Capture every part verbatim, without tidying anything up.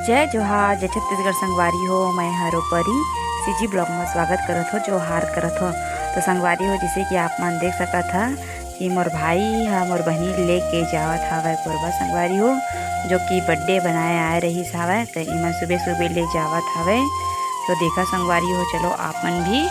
जय जोहार, जय छत्तीसगढ़ संगवारी हो, मैं हरो परी सीजी ब्लॉग में स्वागत करत हो, जोहार करत हो। तो संगवारी हो, जैसे कि आप मन देख सकत ह कि मोर भाई ह मोर बहिनी लेके जावत हवय कोरबा संगवारी हो, जो कि बर्थडे बनाए आए रहिस हवय, तो इमन सुबह सुबह ले जावत हवय। तो देखा संगवारी हो, चलो आप मन भी।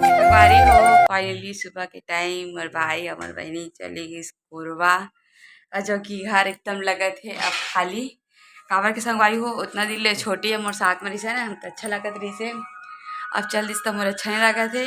संगवारी हो, finally सुबह के टाइम मोर भाई अउ मोर बहिनी चली गिस कोरबा, अउ जो कि घर एकदम लगत हे अब खाली। काबर के संगवारी हो, उतना दिन ले छोटी ह मोर साथ में रहिस हे ना, त अच्छा लगत रहिस हे। अब चल दिस त मोर अच्छा नहीं लगत हे।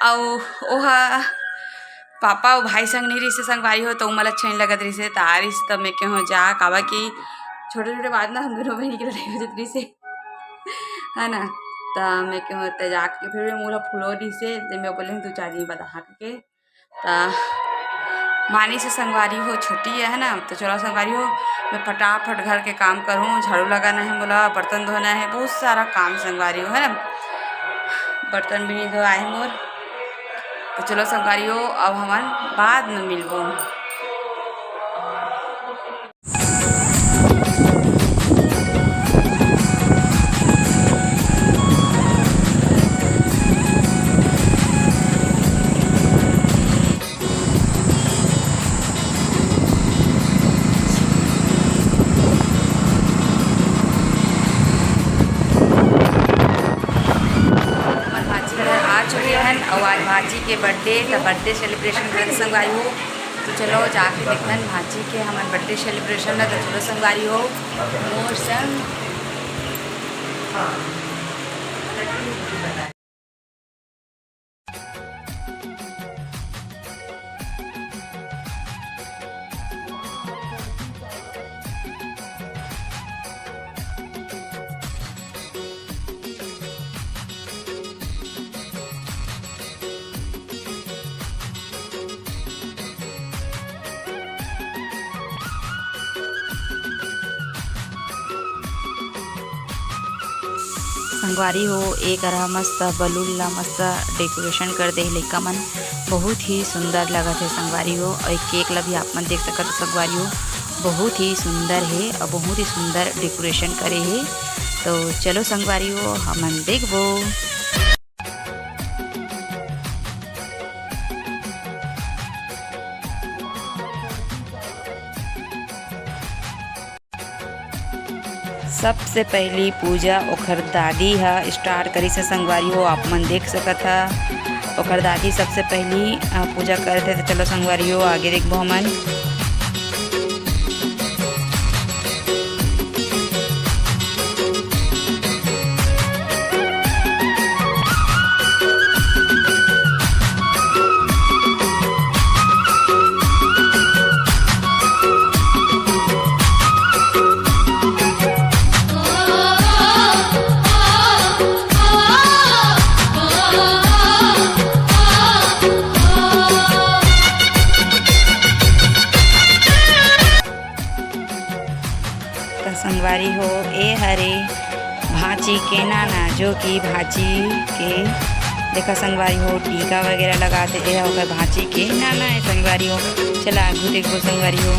अउ ओहा पापा अउ भाई संग नहीं रहिस हे संगवारी हो, त ओमन ला अच्छा नहीं लगत रहिस हे। त आ रहिस त मैं केहों जा, काबर कि छोटे-छोटे बात ना हम दोनों बहिनी के लड़ाई हो जात रहिस हे, है ना। त मैं केहों त जाके फिर भी मोला फुलो रहिस हे, त मैं बोले हूँ, "तू चार दिन बाद आ," के। त मानिस हे संगवारी हो, छोटी हे, है ना। त चलो संगवारी हो, मैं फटाफट घर के काम करूँ, झाड़ू लगाना हे मोला, बर्तन धोना हे, बहुत सारा काम संगवारी हो, है ना। बर्तन भी नहीं धोआ हे मोर। त चलो संगवारी हो, अब हमन बाद में मिलबो। हमर भांची घर आ चुके हन अउ आज भांची के बर्थडे, त बर्थडे सेलिब्रेशन करत संगवारी हो। तो चलो जाके देखन भांची के हमन बर्थडे सेलिब्रेशन ला। तो चलो संगवारी हो, मोर संग। संगवारी हो, ए करा मस्त बलून ला मस्त डेकोरेशन कर दे हे लइका मन, बहुत ही सुंदर लगत हे संगवारी हो। अउ केक ला भी आप मन देख सकत हो संगवारी हो, बहुत ही सुंदर हे अउ बहुत ही सुंदर डेकोरेशन करे हे। तो चलो संगवारी हो, हमन देखबो। सबसे पहली पूजा ओखर दादी ह स्टार्ट करिस हे संगवारी हो, आप मन देख सकत ह। ओखर दादी सबसे पहली, अ, पूजा करत हे, तो चलो संगवारी हो, आगे देखबो हमन। त संगवारी हो, ए हरे भांची के नाना, जो कि भांची के, देखा संगवारी हो, टीका वगैरह लगाते, ए ह ओकर भांची के नाना हे संगवारी हो। चला आगू देखबो संगवारी हो।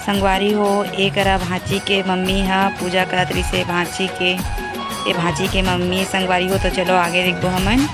संगवारी हो, ए करा भांची के मम्मी ह पूजा करत रहिसे, भांची के, ए भांची के मम्मी संगवारी हो। तो चलो आगे देखबो हमन।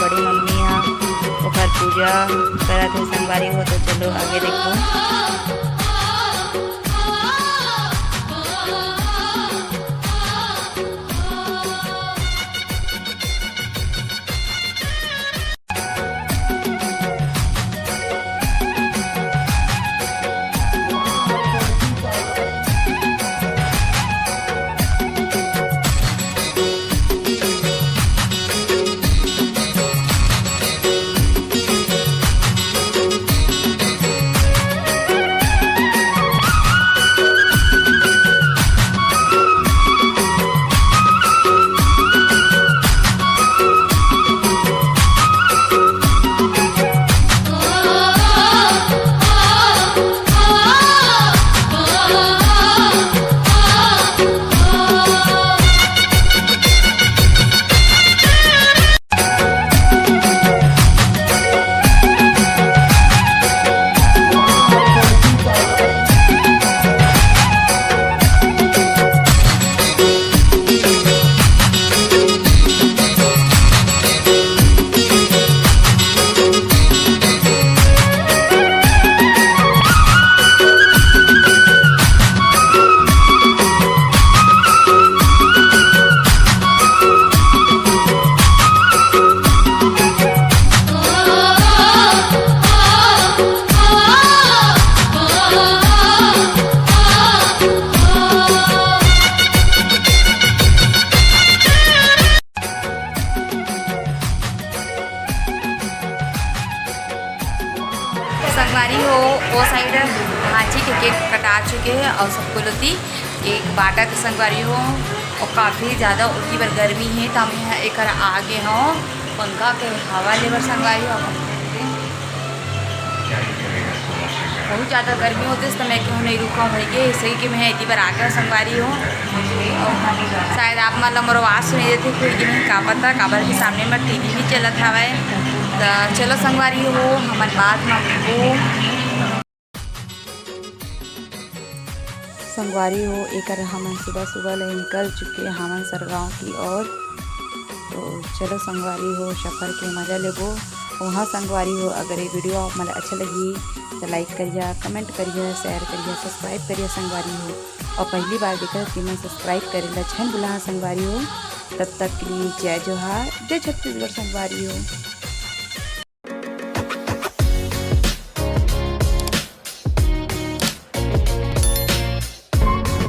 बड़ी मम्मी ह ओकर पूजा करत हे संगवारी हो, तो चलो आगे देखो। संगवारी हो, वो साइड भांची के केक कटा चुके हे अउ सबको लोती केक बांटत हे संगवारी हो। अउ काफ़ी ज़्यादा ओती बर गर्मी हे, त मैं ह एकर आगे हव पंखा के हवा लेबर संगवारी हो। बहुत ज़्यादा गर्मी होतिस, त मैं कहूँ नहीं रुका होई गे, इसलिए कि मैं एती बर आगे हव संगवारी हो। शायद आप मन ला मोर आवाज़ सुनाई देथे, फिर कि नहीं का पता, काबर के सामने में टीवी भी चलत हवय। त चलो संगवारी हो, हमन बाद में मिलबो। संगवारी हो, एकर हमन सुबह सुबह ले निकल चुके हवन सरगांव की ओर। तो चलो संगवारी हो, सफर के मजा लेबो। वहाँ संगवारी हो, अगर ये वीडियो आप मन ला अच्छा लगी तो लाइक करिया, कमेंट करिया, शेयर करिया, सब्सक्राइब करिया संगवारी हो। और पहली बार देखा तो मन सब्सक्राइब करे ला झन भुला संगवारी हो। तब तक के लिए जय जोहार, जय छत्तीसगढ़ संगवारी हो।